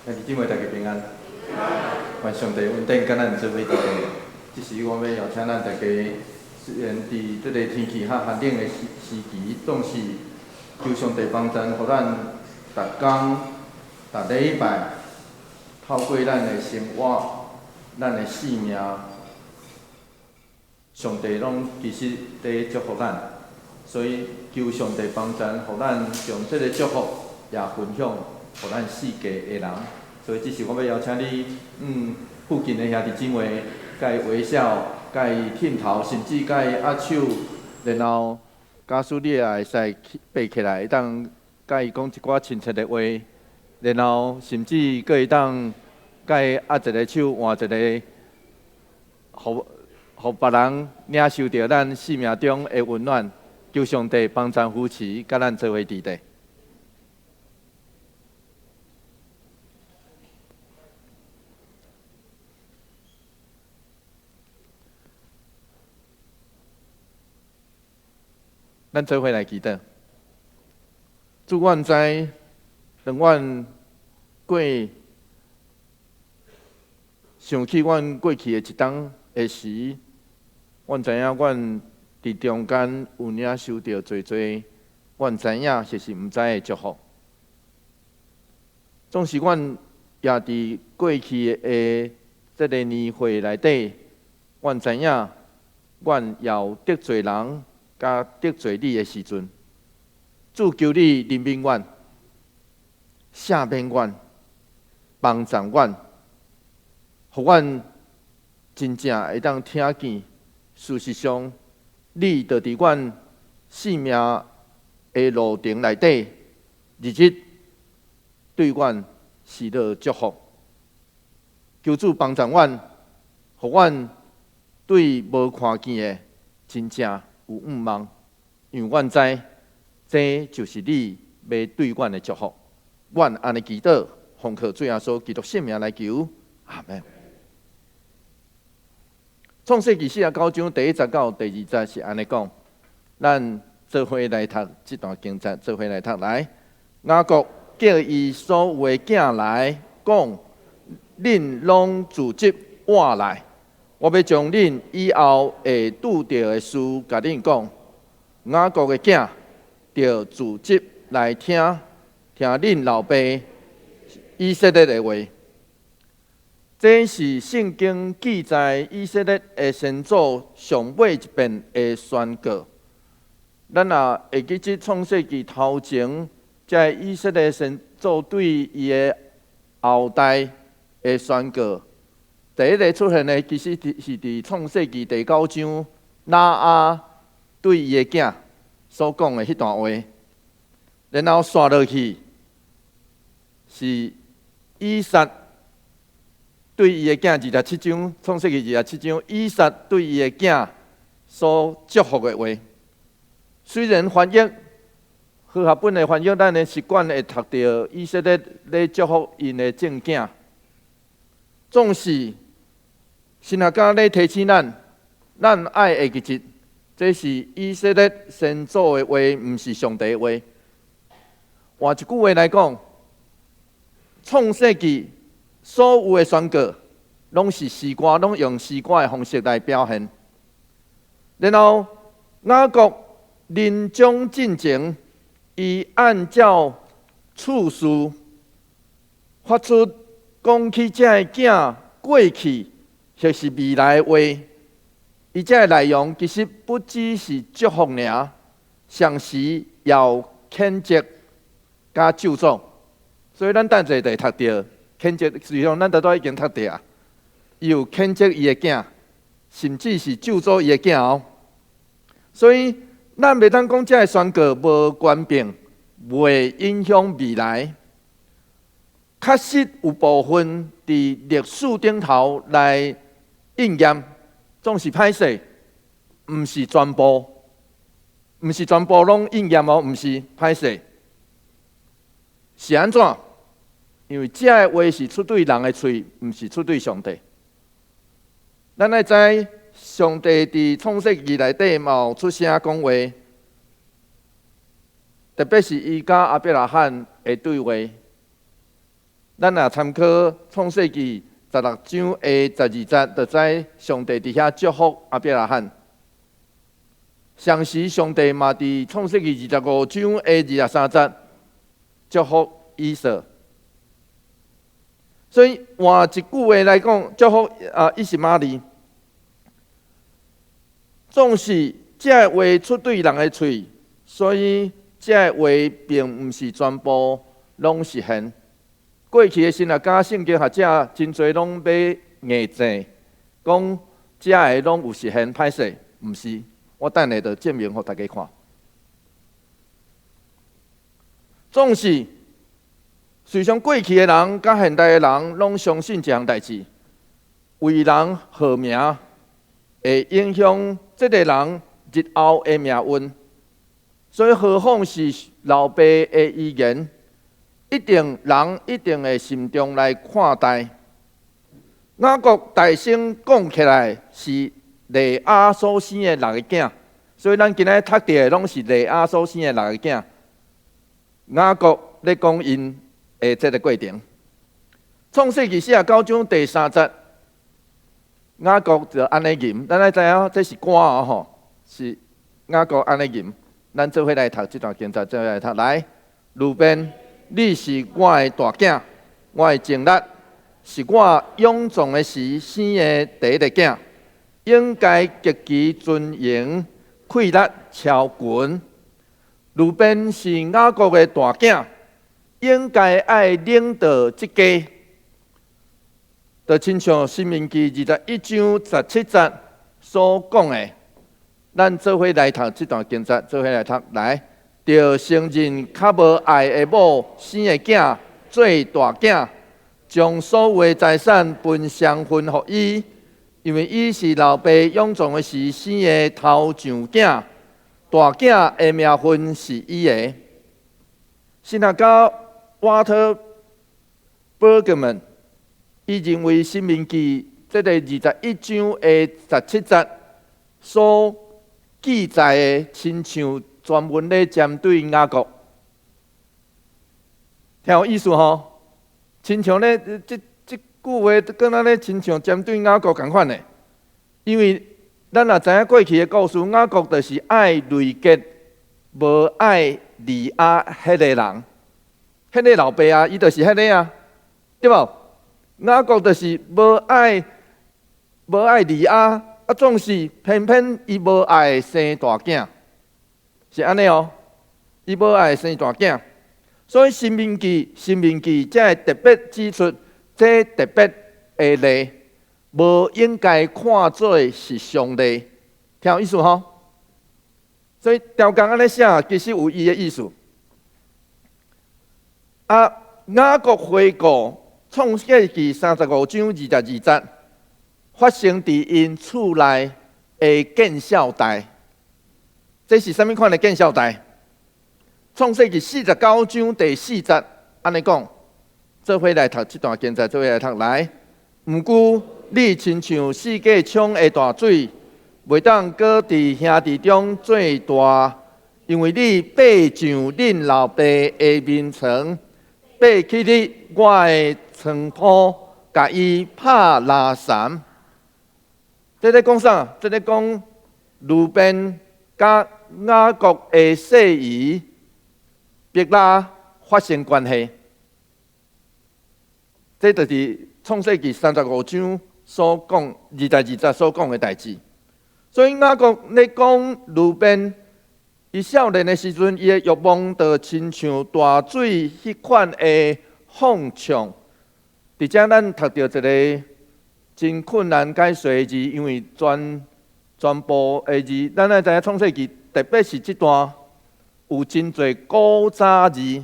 兄弟姊妹，大家平安。願上帝恩典佮咱做伙佇咧。這時我欲邀請咱大家，雖然佇這个天氣較寒冷的時時期，總是求上帝幫贊，予咱逐工、逐禮拜，透過咱的生活、咱的性命，上帝攏其實佇祝福咱。所以求上帝幫贊，予咱將這个祝福也分享予咱四界的人。所以，這時我欲邀請你，附近的兄弟姊妹，共伊微笑，共伊點頭，甚至共伊握手，然後假使你也會使爬起來，會當共伊講一寡親切的話，然後甚至閣會當共伊握一个手，換一個，予予別人領受著咱生命中的溫暖。求上帝幫贊扶持，佮咱做伙佇咧。咱做伙來祈禱。主，阮知，當阮過想起阮過去的一冬的時，阮知影阮佇中間有領受著濟濟，阮知影或是毋知的祝福。總是阮也佇過去的這个年歲內底，阮知影阮也有得罪人。佮得罪你的時陣，主求你憐憫阮、赦免阮、幫助阮，予阮真正會當聽見。事實上，你就佇阮生命的路程內底，日日對阮施予祝福。求主幫助阮，予阮對無看見的真正有向望，因為阮知，這就是你欲對阮的祝福。阮按呢祈禱，奉靠主耶穌基督聖名來求，阿門。創世記49章第一節到第二節是按呢講，咱做伙來讀這段經節，做伙來讀來。雅各叫伊所有的囝來講，恁攏聚集倚來。我欲將恁以後會拄著的事共恁講。雅各的囝著聚集來聽，聽恁老爸以色列的話。這是聖經記載以色列的先祖上尾一遍的宣告。咱若會記這創世記頭前，這个以色列先祖對伊的後代的宣告。第一个出現的，其實是佇創世記第九章，拉阿對伊的囝所講的彼段話，然後紲落去是以撒對伊的囝二十七章，創世記二十七章，以撒對伊的囝所祝福的話。雖然翻譯和合本的翻譯，咱的習慣會讀著以色列咧祝福𪜶的眾囝。總是神學家咧提醒咱，咱愛會記得，這是以色列先祖的話，毋是上帝的話。換一句話來講，創世記所有的宣告，攏是詩歌，攏用詩歌的方式來表現。然後雅各臨終進前，伊按照次序發出講起這个囝過去或是未來的話，伊這个內容其實不只是祝福爾，同時也有譴責佮咒詛。所以咱等下就會讀著譴責，實際上咱拄仔已經讀著啊。伊有譴責伊的囝，甚至是咒詛伊的囝哦。所以咱袂當講這个宣告無權柄，袂影響未來。確實有部分佇歷史頂頭來應驗，總是歹勢，毋是全部，毋是全部攏應驗哦，毋是歹勢，是按怎？因為這个話是出對人的喙，毋是出對上帝。咱愛知上帝佇創世記內底嘛有出聲講話，特別是伊佮亞伯拉罕的對話。咱若參考創世記16章的12節，就知上帝佇遐祝福亞伯拉罕。同時，上帝嘛佇創世記25章的23節祝福以掃。所以換一句話來講，祝福啊以實瑪利，總是這個話出對人的喙，所以這個話並毋是全部攏實現。過去的神學家、聖經學者真濟攏欲硬證，講這个攏有實現，歹勢，毋是。我等下就證明予大家看。總是，隨從過去的人佮現代的人攏相信一項代誌，為人號名會影響這个人日後的命運，所以何況是老爸的遺言，一定人一定會慎重來看待。雅各大聲講起來是利亞所生的六個囝，所以咱今仔讀著的攏是利亞所生的六個囝。雅各咧講𪜶的這个過程，創世記49章第3節，雅各就按呢吟，咱愛知影這是歌哦吼，是雅各按呢吟。咱做伙來讀這段經節，做伙來讀來。流便，你是我的大囝，我的精力，是我勇壯的時生的第一个囝。應該極其尊榮，氣力超群。流便是雅各的大囝，應該愛領導這家。就親像申命記21章17節所講的，咱做伙來讀這段經節，做伙來讀來，著承認較無愛的某生的囝做大囝，將所有的財產分雙份予伊。因為伊是老爸勇壯的時生的頭上囝，大囝的名分是伊的。神學家瓦特伯格曼，伊認為申命記這个21章的17節所記載的，親像專門咧針對雅各，聽有意思吼？親像咧這句話，敢若咧親像針對雅各仝款的，因為咱若知影過去的故事，雅各就是愛累結，無愛利亞彼个人，彼个老爸啊，伊就是彼个啊，對無？雅各就是無愛利亞，啊，總是偏偏伊無愛生大囝，是按呢哦，伊無愛生大囝，所以申命記才會特別指出，這特別的例，無應該看做是常例，聽有意思吼？所以條工按呢寫，其實有伊的意思。啊，雅各回顧創世記35章22節，發生佇𪜶厝內的見笑代，這是啥物款的見笑代？創世記49章第4節按呢講，做伙來讀這段經節，做伙來讀來。毋過你親像四界沖的大水，袂當閣佇兄弟中做大，因為你爬上恁老爸的眠床，爬去你我的床鋪，共伊拍拉毘。這咧講啥？這咧講流便佮雅各的細姨別拉發生關係。這就是創世記三十五章所講22節所講的代誌。所以雅各咧講流便，伊少年的時陣，伊的欲望就親像大水彼款的放暢。佇遮咱讀著一个真困難解說的字，因為全部的字，咱愛知影創世記，特別是這段有真濟古早字，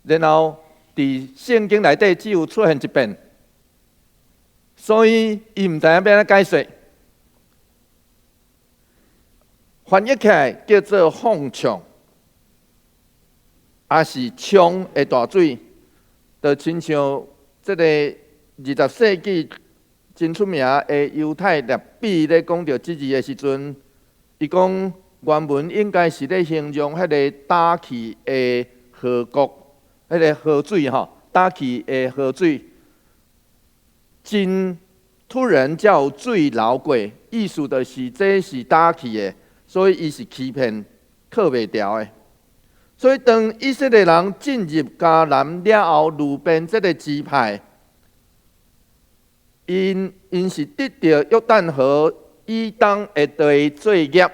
然後佇聖經內底只有出現一遍，所以伊毋知影欲按怎解說。翻譯起來叫做放暢，抑是沖的大水，就親像這个20世紀真出名的猶太拉比咧講著這字的時陣，伊講原文應該是咧形容彼个干去的河谷，彼个河水吼，打去的河水，真突然才有水流過，意思就是這是打去的，所以伊是欺騙，靠袂牢的。所以當以色列人進入迦南了後，流便這个支派，𪜶是得著約旦河以東的地做業。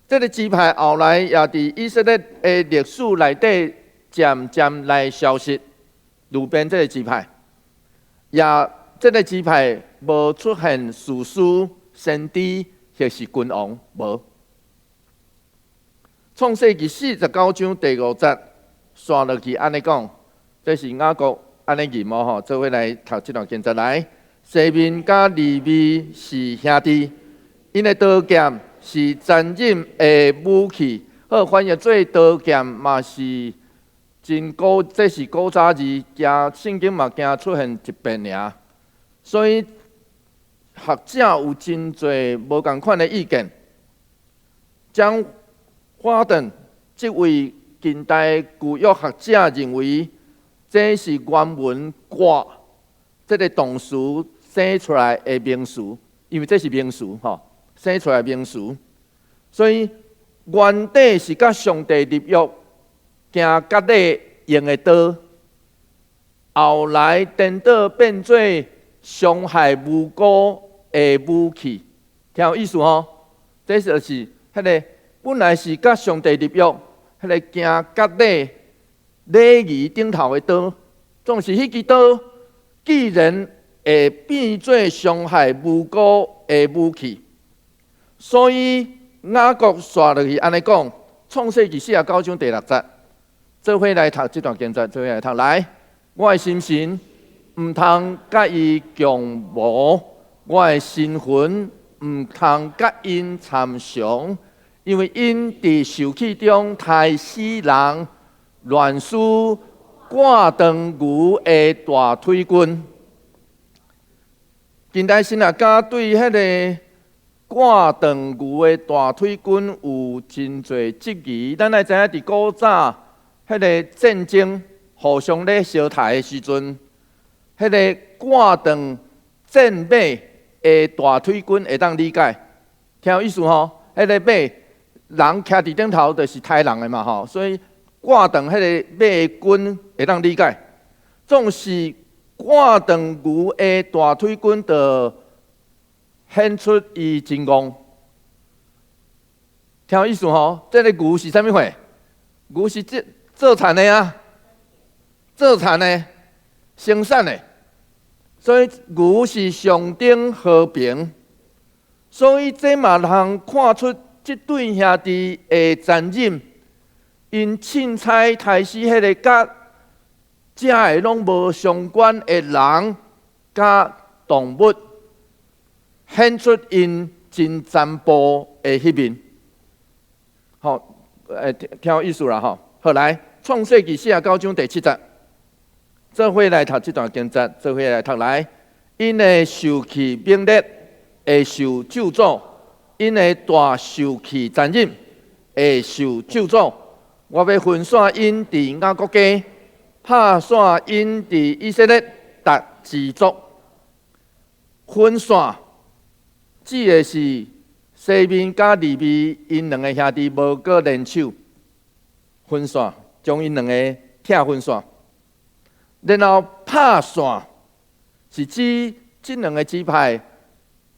這个支派後來也佇以色列的歷史內底漸漸來消失。流便這个支派，也這个支派無出現士師、先知或是君王，無。創世記49章第五節，紲落去按呢講，這是雅各按呢吟哦吼，做伙來讀這段經節來。西緬佮利未是兄弟，𪜶的刀劍是殘忍的武器。好，翻譯做刀劍嘛是真古，這是古早字，驚聖經嘛驚出現一遍爾，所以學者有真濟無仝款的意見。將華頓這位近代舊約學者認為，這是原文割這个動詞生出來的名詞，因為這是名詞吼，生出來的名詞，所以原底是佮上帝立約行割禮用的刀，後來顛倒變做傷害無辜的武器，聽有意思吼？這就是彼个本來是佮上帝立約，彼个行割禮禮儀頂頭的刀，總是彼支刀，竟然會變做傷害無辜的武器。所以雅各紲落去按呢講，創世記49章第六節，做伙來讀這段經節，做伙來讀來。我的心神毋通佮伊共謀，我的身份毋通佮𪜶參詳，因為𪜶佇受氣中刣死人，亂撕割斷牛的大腿筋。近代神學家對彼个割斷牛的大腿筋有真濟質疑。咱愛知影，佇古早彼个戰爭互相咧相刣的時陣，彼个割斷戰馬的大腿筋會當理解，聽有意思吼？彼个馬人徛佇頂頭就是刣人的嘛吼，所以割斷彼个馬的筋會當理解。總是割斷牛的大腿筋，就顯出伊真戇。聽有意思吼？這个牛是啥物貨？牛是這做田的啊，做田的，生產的，所以牛是象徵和平。所以這嘛通看出這對兄弟的殘忍，𪜶凊彩刣死彼个佮遮个攏無相關的人佮動物，顯出𪜶真殘暴的彼面。好，聽聽有意思啦吼。好來，創世記49章第七節，做伙來讀這段經節，做伙來讀來。𪜶的受氣猛烈，會受咒詛；𪜶的大受氣殘忍，會受咒詛。我欲分散𪜶佇雅各家，拍散𪜶佇以色列逐支族。分散指的是西緬佮利未𪜶兩个兄弟無閣聯手，分散，將𪜶兩个拆分散。然後拍散是指這兩个支派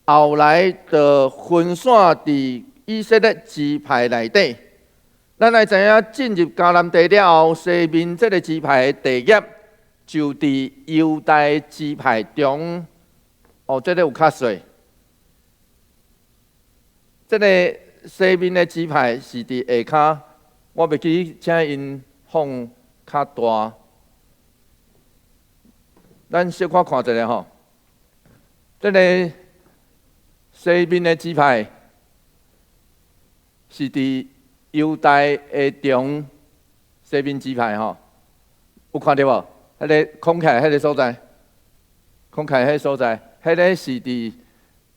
後來就分散佇以色列支派內底。咱來知影進入迦南地了後，西緬這个支派的地業就佇猶大支派中。哦，這个有較細。這个西緬的支派是佇下跤，我袂記請𪜶放較大。咱小可看一下吼，這个西緬的支派是佇猶大的中，西緬支派吼，有看著無？彼个空起來彼个所在，空起來彼个所在，彼个是佇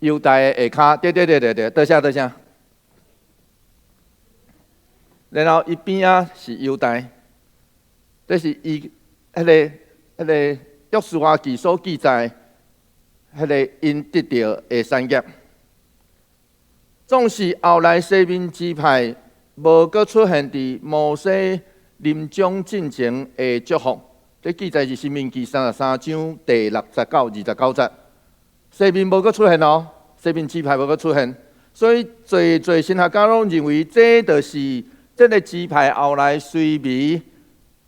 猶大的下跤，對對對對對，多謝多謝。然後伊邊仔是猶大，這是伊彼个約書亞記所記載，彼个𪜶得著的產業。總是後來西緬支派無閣出現佇摩西臨終進前的祝福。這記載是申命記33章第6節到29節。西緬無閣出現哦，西緬支派無閣出現，所以濟濟神學家攏認為這就是這个支派後來衰微，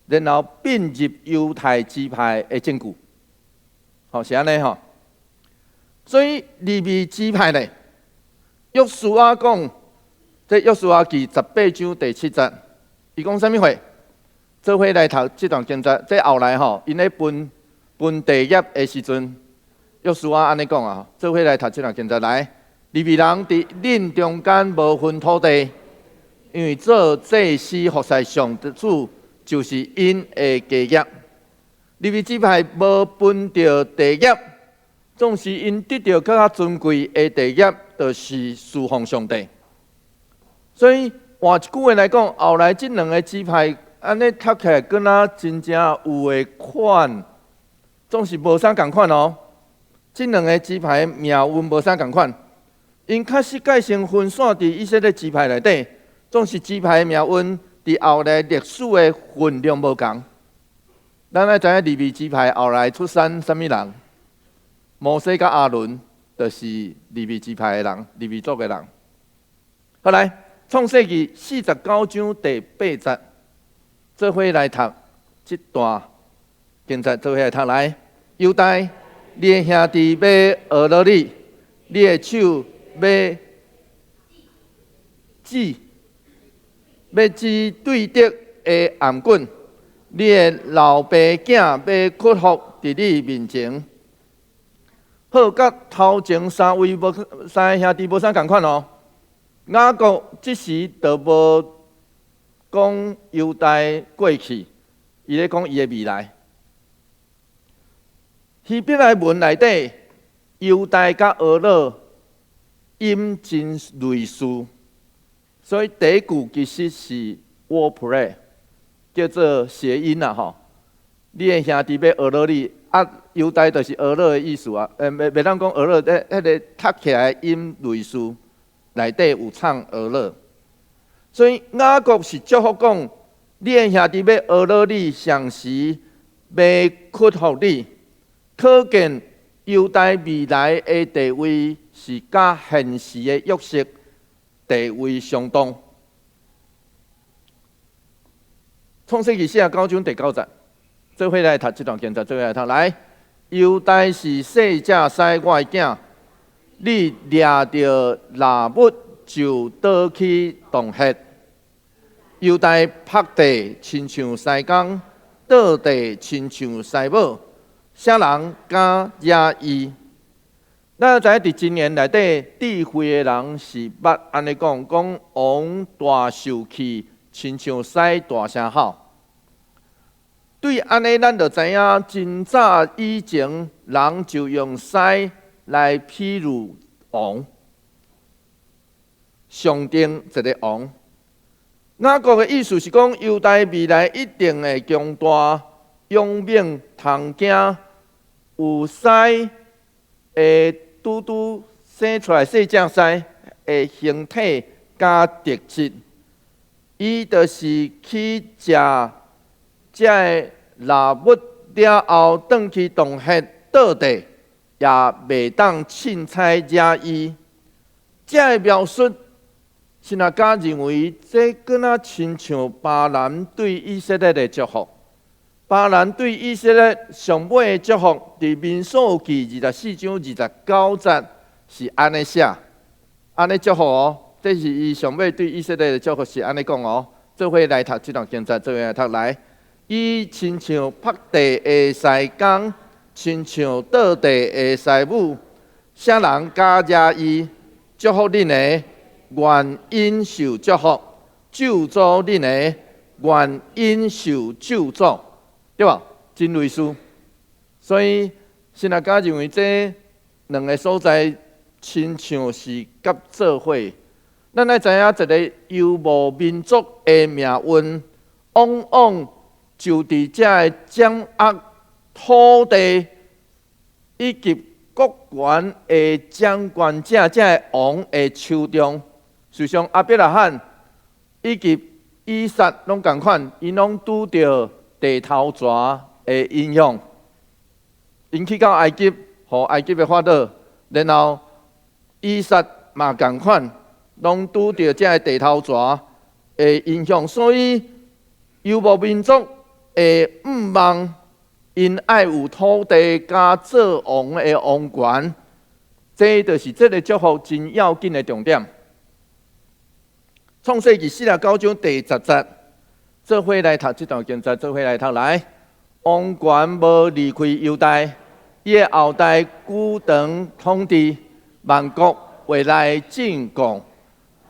然後併入猶太支派的證據。吼，是按呢吼。所以利未支派呢，約書亞講，這約書亞記18章第7節，伊講啥物話？做伙來讀這段經節，這後來吼，𪜶咧分分地業的時陣，約書亞按呢講啊，做伙來讀這段經節來。利未人佇恁中間無分土地，因為做祭司服侍上主，就是𪜶的家業。利未支派無分著地業，總是𪜶得著閣較尊貴的地業，就是侍奉上帝。所以換一句話來講，後來這兩個支派按呢讀起來，敢若真正有的款，總是無啥仝款哦。這兩個支派命運無啥仝款，𪜶確實界線分散佇以色列支派內底，總是支派命運佇後來歷史的分量無仝。咱愛知影利未支派後來出產啥物人？摩西佮亞倫就是利未支派的人，利未族的人。好來，創世記49章第8節，做伙來讀這段經節，做伙來讀來。猶大，你的兄弟欲訛你，你的手欲指，欲指對敵的頷頸，你的老爸囝欲屈服佇你面前。好，佮頭前三位無三个兄弟無啥仝款哦。雅各這時就無講猶大過去，伊咧講伊的未來。希伯來文內底，猶大佮俄勒音真類似，所以第一句其實是 wordplay，叫做諧音啦吼。你的兄弟欲訛你，啊，猶大就是俄勒的意思啊。袂當講俄勒，彼个讀起來音類似，內底有藏訛勒。所以雅各是祝福講，你的兄弟欲訛你，同時欲屈服你，可見猶大未來的地位是佮現時的約瑟地位相當。創世記49章第9節，做伙來讀這段經節，做伙來讀來。猶大是細隻獅我的囝，你掠著獵物就倒去洞穴。猶大仆地親像獅公，倒地親像獅母，啥人敢惹伊？咱知影佇箴言內底，智慧的人是捌按呢講，講王大受氣，親像獅大聲吼。對按呢，咱就知影，真早以前人就用獅來譬喻王，象徵一个王。雅各的意思是講，猶大未來一定會強大、勇猛、通驚，有獅會拄拄生出來細隻獅的形體佮特質，伊就是去食這个獵物了後，轉去洞穴倒地，也袂當凊彩惹伊。這个描述，神學家認為，這敢若親像巴蘭對以色列的祝福。巴蘭對以色列上尾的祝福，佇民數記24章29節是按呢寫，按呢祝福哦。這是伊上尾對以色列的祝福是按呢講哦。做伙來讀這段經節，做伙來讀來。伊親像仆地的獅公，親像倒地的獅母，啥人敢惹伊？祝福恁的，願𪜶受祝福；咒詛恁的，願𪜶受咒詛，對無？真類似。所以神學家認為這兩个所在親像是佮做伙。咱愛知影一个游牧民族的命運，往往就佇這个掌握土地以及國權的掌權者，這个王的手中。事實上，亞伯拉罕以及以撒攏仝款，𪜶攏拄著地頭蛇的影響。𪜶去到埃及，予埃及的法老，然後以撒嘛仝款，攏拄著這个地頭蛇的影響。所以遊牧民族的願望，𪜶愛有土地佮做王的王權，這就是這个祝福真要緊的重點。創世記四十九章第十節，做伙來讀這段經節，做伙來讀來。王權無離開猶大，伊的後代久長統治，萬國會來進貢，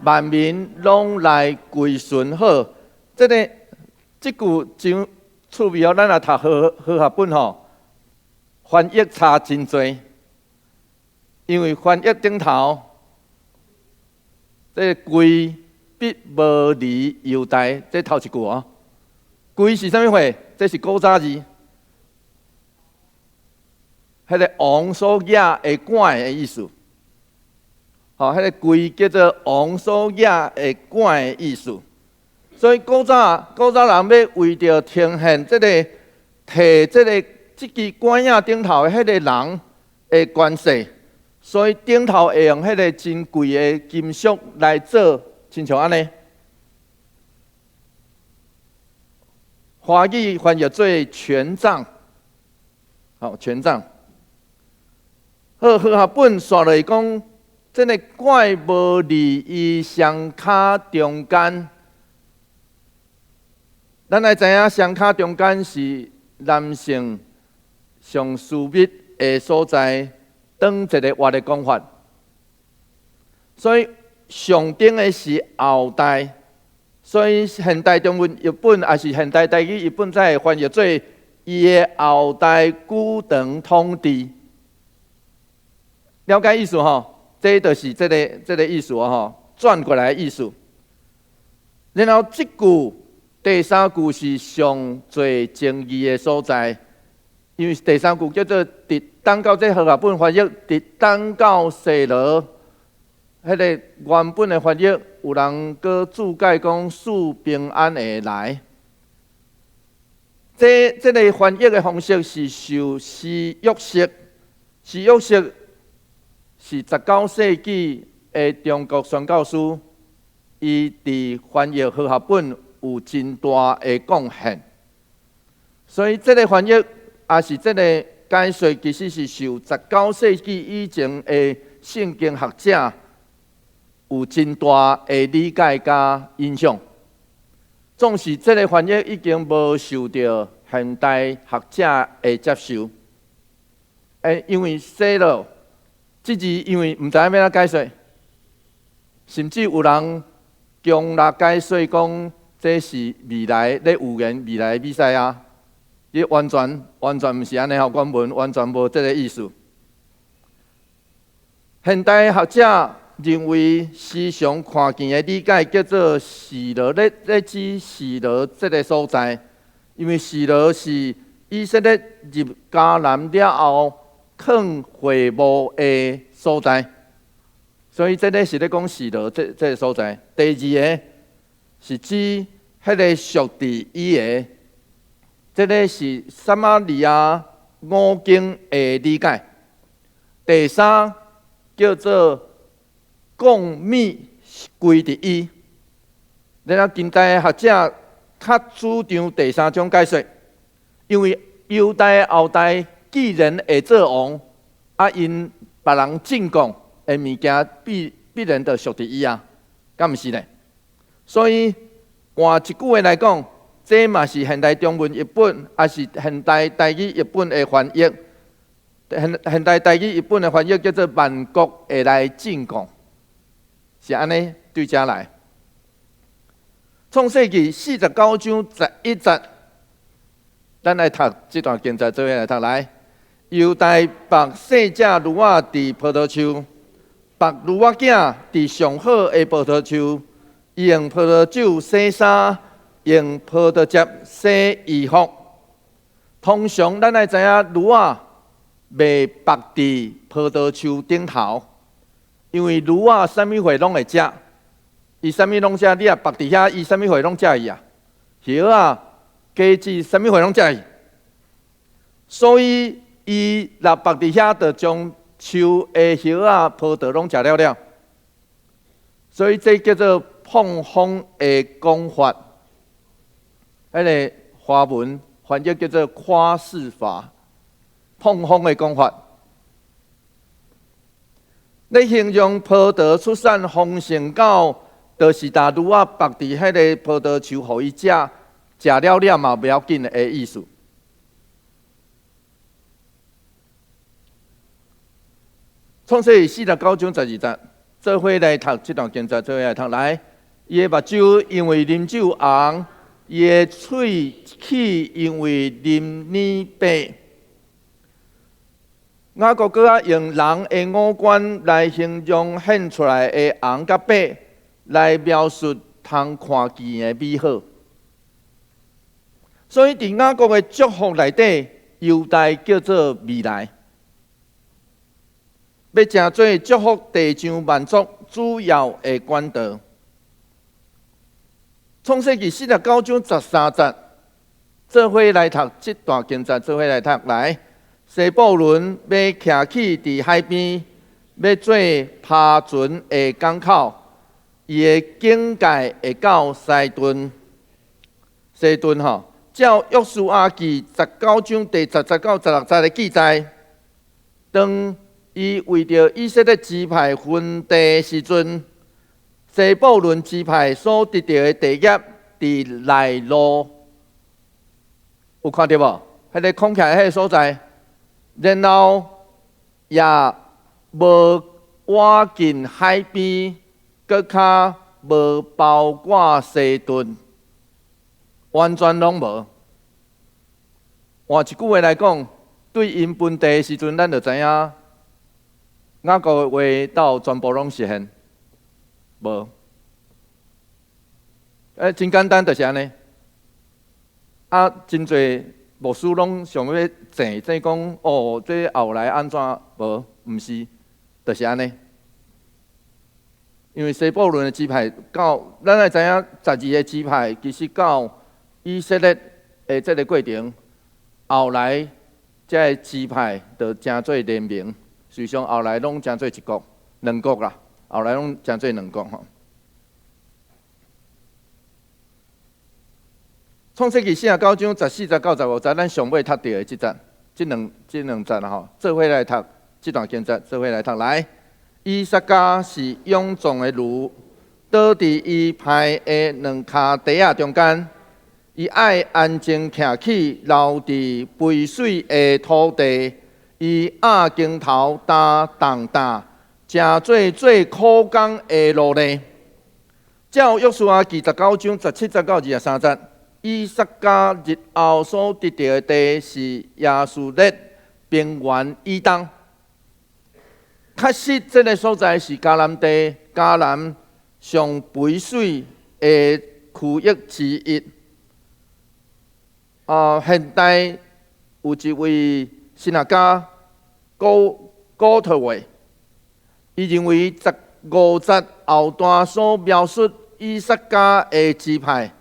萬民攏來歸順。好，這个這句真趣味哦，咱若讀和合本吼，翻譯差真濟，因為翻譯頂頭，這个櫃必無離猶大，這頭一句哦。櫃是啥物貨？這是古早字，彼个王所舉的桿的意思。吼，彼个櫃叫做王所舉的桿的意思。所以古早人欲為著呈現這个提這个這支拐仔頂頭的彼个人的權勢，所以頂頭會用彼个真貴的金屬來做，親像按呢。華語翻譯做權杖，好，權杖。好，和合本煞落講，這个拐無離伊雙跤中間。咱愛知影，雙跤中間是男性上私密的所在，當一个活的講法。所以上頂的是後代，所以現代中文譯本抑是現代台語譯本才會翻譯做伊的後代久長統治。了解意思吼？這就是這个意思吼，轉過來的意思。然後這句第三句是上濟爭議的所在，因為第三句叫做直等到這和合本翻譯，直等到西羅，彼个原本的翻譯有人閣注解講賜平安的來。這个翻譯的方式是受施約瑟，施約瑟是19世紀的中國宣教師，伊佇翻譯和合本有真大的貢獻，所以這个翻譯抑是這个解說，其實是受19世紀以前的聖經學者有真大的理解佮影響。縱使這个翻譯已經無受著現代學者的接受，因為西羅這字，因為毋知影欲按怎解說，甚至有人強力解說講，這是未來咧預言未來的彌賽亞，這完全完全毋是按呢吼，原文完全無這个意思。現代學者認為時常看見的理解叫做示羅咧指示羅這个所在，因為示羅是以色列入迦南了後囥會幕的所在，所以這个是咧講示羅這个所在。第二个是指彼个屬佇伊的，這个是撒瑪利亞五經的理解。第三叫做貢物歸佇伊。然後近代的學者較主張第三種解說，因為猶大的後代既然會做王，啊，𪜶別人進貢的物件必然就屬佇伊啊，敢毋是咧？所以換一句話來講，這嘛是現代中文譯本，抑是現代台語譯本的翻譯。現代台語譯本的翻譯叫做萬國會來進貢，是按呢對遮來。創世記49章11節，咱來讀這段經節，做伙來讀來。猶大縛細隻驢仔佇葡萄樹，縛驢仔囝佇上好的葡萄樹，伊用葡萄酒洗衫，用葡萄汁洗衣服。通常咱愛知影驢仔袂縛佇葡萄樹頂頭，因為驢仔啥物貨攏會食，伊啥物攏食，你若縛佇遐，伊啥物貨攏食去啊？葉仔、果子，啥物貨攏食去。所以伊若縛佇遐，就將樹的葉仔、葡萄攏食了了。所以這叫做膨風的講法，彼個華文翻譯叫做誇飾法，膨風的講法。咧形容葡萄出產豐盛到，就是逐驢仔縛佇彼个葡萄樹，予伊食，食了了嘛袂要緊的意思。創世記49章12節，做伙來讀這段經節，做伙來讀來。伊的目睭因為啉酒紅，伊的喙齒因為啉奶白。雅各閣愛用人的五官來形容顯出來的紅佮白，來描述通看見的美好。所以，佇雅各的祝福內底，猶大叫做未來，欲成做祝福地上萬族主要的管道。創世記49章13節，做伙來讀這段經節，做伙來讀來。西布倫欲徛起佇海邊，欲做帆船的港口，伊的境界會到西頓。西頓吼，照約書亞記19章第10節到16節的記載，當伊為著以色列支派分地時陣，西布倫支派所得著的地業佇內陸，有看著無？彼个空起來彼个所在。然後也無倚近海邊，閣較無包括西頓，完全攏無。換一句話來講，對𪜶分地的時陣，咱就知影雅各的話到全部攏實現無？真簡單，就是按呢。啊，真濟牧師攏想欲爭爭講，哦，這後來按怎無？毋是，就是按呢。因為西布倫的支派到，咱愛知影12個支派其實到以色列的這个過程，後來這个支派就成做聯盟，實際上後來攏成做一國、兩國啦，後來攏成做兩國吼。創世記49章14節到15節，咱上尾讀著的這節，這兩節吼，做伙來讀這段經節，做伙來讀來。以薩迦是勇壯的驢，倒佇伊刣的兩跤蹄仔中間。伊愛安靜徛起，留佇肥水的土地。伊壓肩頭擔重擔，成做做苦工的奴隸。照約書亞記19章17節到23節，以薩迦日後所得著的地是耶斯列平原以東。確實，這个所在是迦南地、迦南上肥水的區域之一。現代有一位神學家古古特維，伊認為15節後段所描述以薩迦的支派，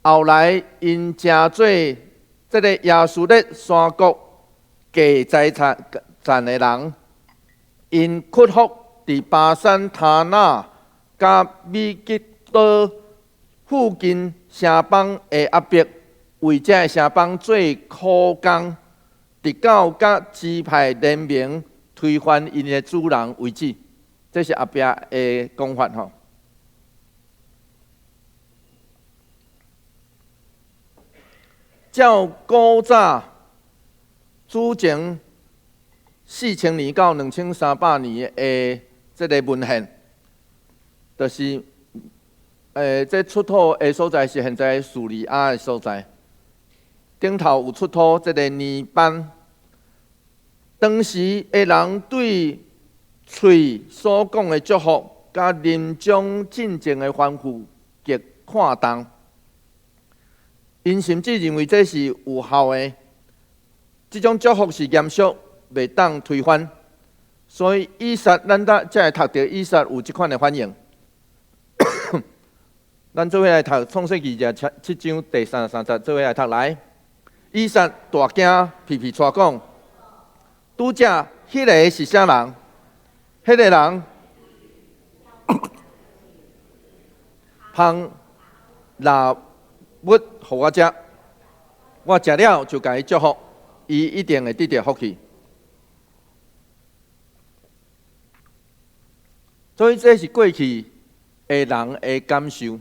後來𪜶成做這个耶斯列山谷繼財產的人，𪜶屈服佇巴珊他納佮米吉多附近城邦的壓迫，為這个城邦做苦工，直到佮支派聯盟推翻𪜶的主人為止。這是後壁的講法吼。照古早主前4000年到2300年的這个文獻，就是，這出土的所在是現在敘利亞的所在，頂頭有出土這個泥板。當時的人對喙所講的祝福，佮臨終進前的吩咐極看重。𪜶甚至認為這是有效的，這種祝福是嚴肅，袂當推翻。所以以撒，咱才會讀著以撒有這款的反應。咱做伙來讀創世記27章第33節，做伙來讀來。以撒大驚，皮皮掣講：拄才彼个是啥人？彼个人捧臘物予我食，我食了就共伊祝福，伊一定會得著福氣。所以這是過去的人的感受。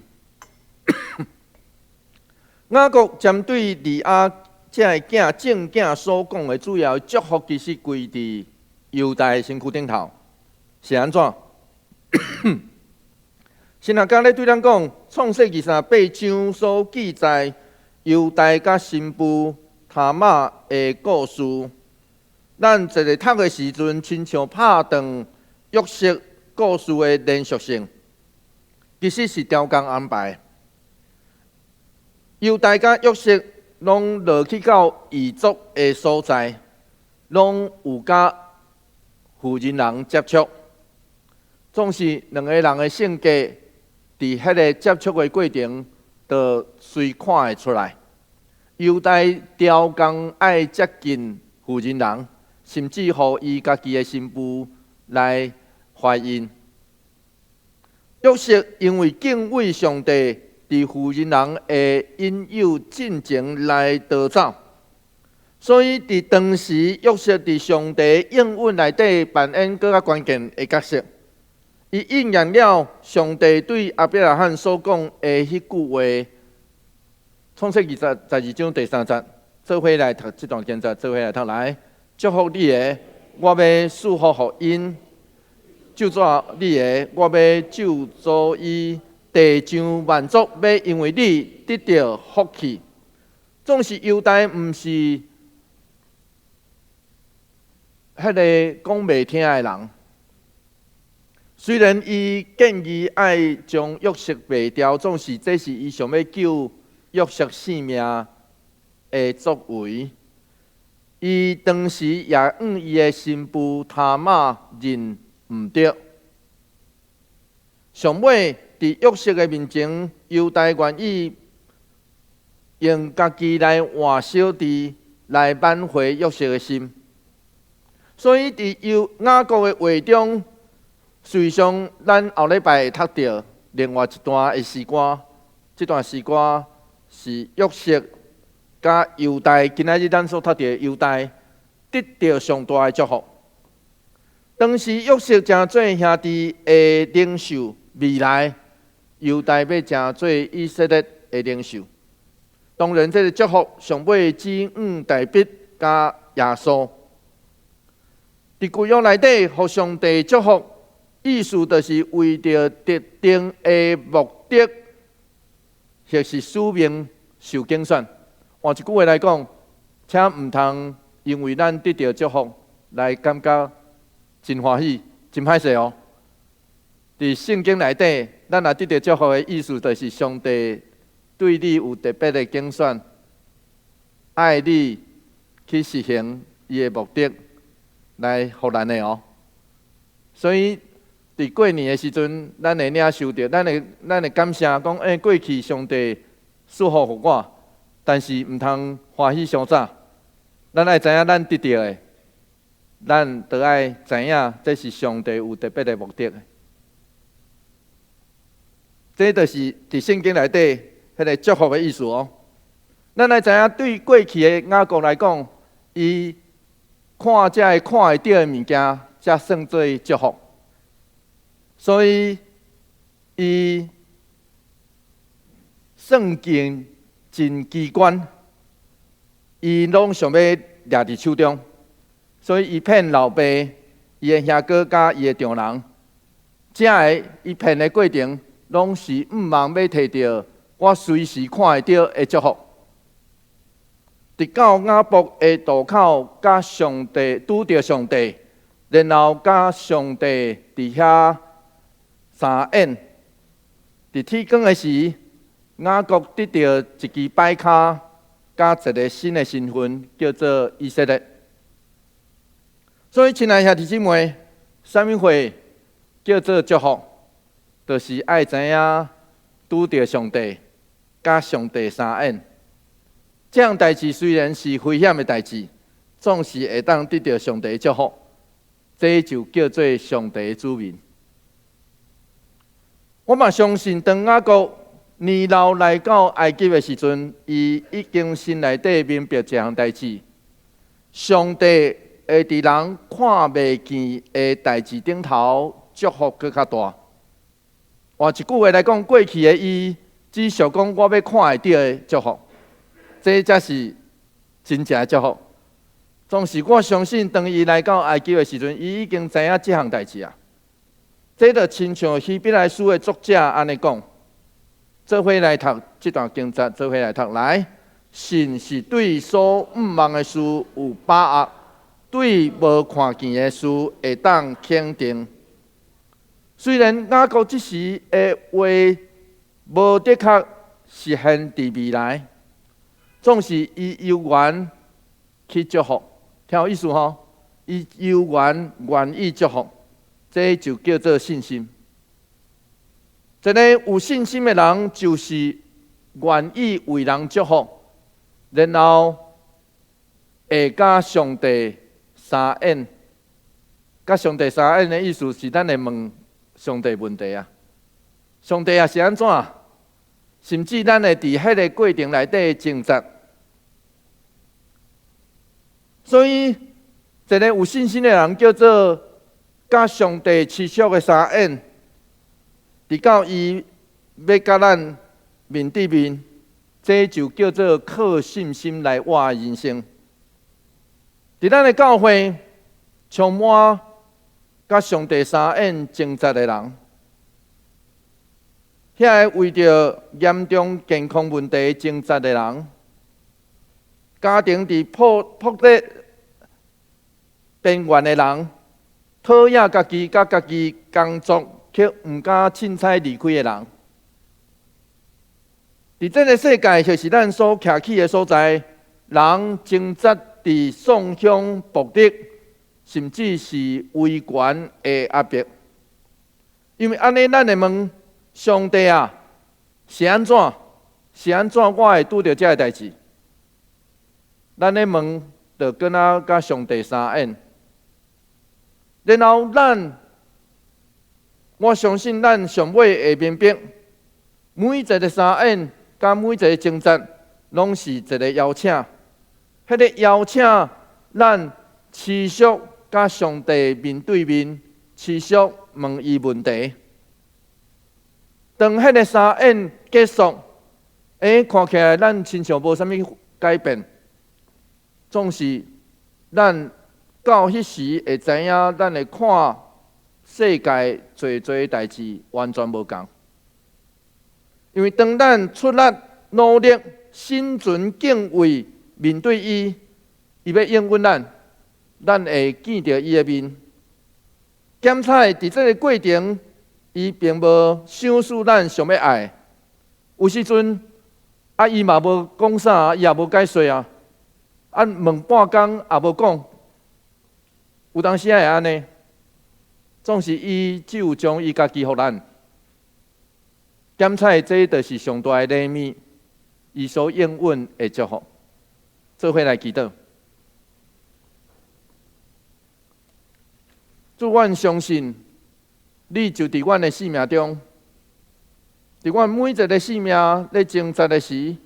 雅各針對利亞這个囝正囝所講的主要祝福，其實歸佇猶大的身軀頂頭，是按怎？神學家咧對咱講，創世記38章所記載猶大佮新婦他瑪的故事，咱一个讀的時陣，親像拍斷約瑟故事的連續性，其實是調工安排。猶大佮約瑟攏落去到異族的所在，攏有佮婦人人接觸，總是兩个人的性格，佇彼个接觸的過程，就隨看會出來。猶大刁工愛接近婦人人，甚至予伊家己的新婦來懷孕。約瑟因為敬畏上帝，佇婦人人的引誘進前來逃走，所以佇當時約瑟佇上帝應允內底扮演閣較關鍵的角色。伊應驗了上帝對亞伯拉罕所講的彼句話，創世記12章第3節，做伙來讀這段經節，做伙來讀來。祝福你的，我欲賜福予𪜶；咒詛你的，我欲咒詛伊。地上萬族欲因為你得著福氣。總是猶大毋是彼个講袂聽的人。雖然伊建議愛將約瑟賣掉，總是這是伊想欲救約瑟性命的作為。伊當時也向伊的新婦他瑪認毋著。上尾佇約瑟的面前，猶大願意用家己來換小弟來挽回約瑟的心。所以佇猶雅各的話中，事實上咱後禮拜會讀著另外一段的詩歌，這段詩歌是約瑟佮猶大，今仔日咱所讀著的猶大得著上大的祝福。當時約瑟成做兄弟的領袖，未來猶大欲成做以色列的領袖。當然，這个祝福上尾指向大衛佮耶穌。佇舊約內底，予上帝祝福，意思就是為著特定的目的，或是使命受揀選。換一句話來講，請毋通因為咱得著祝福來感覺真歡喜，真歹勢哦。佇聖經內底，咱若得著祝福的意思，就是上帝對你有特別的揀選，愛你去實行伊的目的來予咱的哦。所以佇過年的時陣，咱會領受著，咱會感謝講，過去上帝賜福予我，但是毋通歡喜傷早。咱愛知影咱得著的，咱著愛知影這是上帝有特別的目的。這就是佇聖經內底彼个祝福的意思哦。咱愛知影，對過去的雅各來講，伊看這个看會著的物件，才算做祝福。所以，伊算計真機關，伊攏想欲掠佇手中，所以伊騙老爸、伊的兄哥佮伊的丈人，這个伊騙的過程，攏是向望欲提著我隨時看會著的祝福。直到雅博的渡口，佮上帝拄著上帝，然後佮上帝佇遐三眼。佇天光的時，雅各得著一支擺跤，佮一个新的身份，叫做以色列。所以，親愛兄弟姊妹，啥物貨叫做祝福？就是愛知影拄著上帝，佮上帝相應。這項代誌雖然是危險的代誌，總是會當得著上帝祝福。這就叫做上帝子民。我嘛相信，當雅各年老來到埃及的時陣，伊已經心內底明白一項代誌：上帝會佇人看袂見的代誌頂頭祝福閣較大。換一句話來講，過去的伊只想講我欲看會著的祝福，這才是真正的祝福。總是我相信，當伊來到埃及的時陣，伊已經知影這項代誌啊。這就親像希伯來書的作者按呢講，做伙來讀這段經節，做伙來讀來。信是對所向望的事有把握，對無看見的事會當肯定。雖然雅各這時的話無的確實現佇未來，總是伊猶原去祝福。聽有意思吼？伊猶原願意祝福，這就叫做信心。一個有信心的人，就是願意為人祝福，然後會佮上帝相應。佮上帝相應的意思是，咱會問上帝問題啊。上帝啊是按怎？甚至咱會佇彼个過程內底掙扎。所以，一個有信心的人叫做佮上帝持續的相應，直到伊欲佮咱面對面，這就叫做靠信心來活人生。佇咱的教會，充滿佮上帝相應掙扎的人，遐个為著嚴重健康問題掙扎的人，家庭佇破破裂邊緣的人，討厭家己佮家己工作，卻毋敢凊彩離開的人，佇這个世界，就是咱所徛起的所在，人掙扎佇喪鄉暴力，甚至是威權的壓迫。因為按呢，咱會問上帝啊，是按怎？是按怎？我會拄著這个代誌？咱咧問，就敢若佮上帝相應。然後咱，我相信咱上尾會明白，每一个相應佮每一个掙扎，攏是一个邀請。彼个邀請，咱持續佮上帝面對面，持續問伊問題。當彼个相應結束，看起來咱親像無啥物改變，總是咱到彼時會知影，咱會看世界濟濟代誌完全無仝。因為當咱出力努力、心存敬畏面對伊，伊欲應允咱，咱會見著伊的面。檢查佇這个過程，伊並無賞賜咱想欲愛。有時陣啊，伊嘛無講啥，伊也無解說啊。啊，問半工也無講。有當時會按呢，總是伊只有將伊家己予咱。檢查這就是上大的禮物，伊所應允的祝福。做伙來祈禱。主，阮相信你就佇阮的生命中，佇阮每一个生命咧掙扎的時，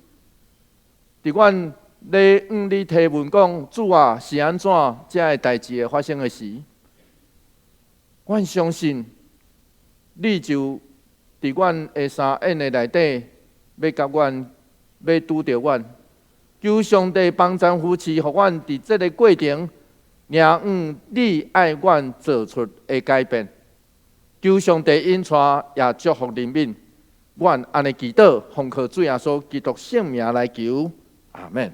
佇阮咧向你提問講，主啊，是按怎這个代誌會發生的時，阮相信你就佇阮的相應的內底，欲佮阮，欲拄著阮，求上帝幫贊扶持，予阮佇這个過程，領悟你愛阮做出的改變。求上帝引帶，也祝福憐憫。阮按呢祈禱，奉靠主耶穌基督聖名來求，阿門。